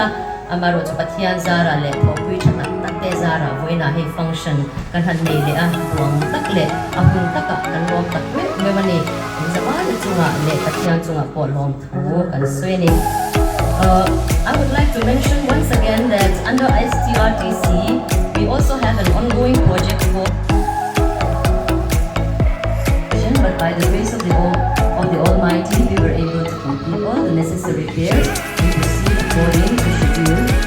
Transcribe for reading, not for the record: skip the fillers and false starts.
a, amaherawhchu Pathian zarah leh thawhpui tha tak tak te zarah vawiinah hei function kan han nei leh a, buang tak leh a hun takah kan lawm tak meuh meuh a ni. Engzamana chungah leh Pathian chungah pawh lawm thu kan sawi a ni. I would like to mention once again that under STRTC we also have an ongoing project for but by the grace of the of the Almighty we were able to complete all the necessary repairs and proceed according to schedule.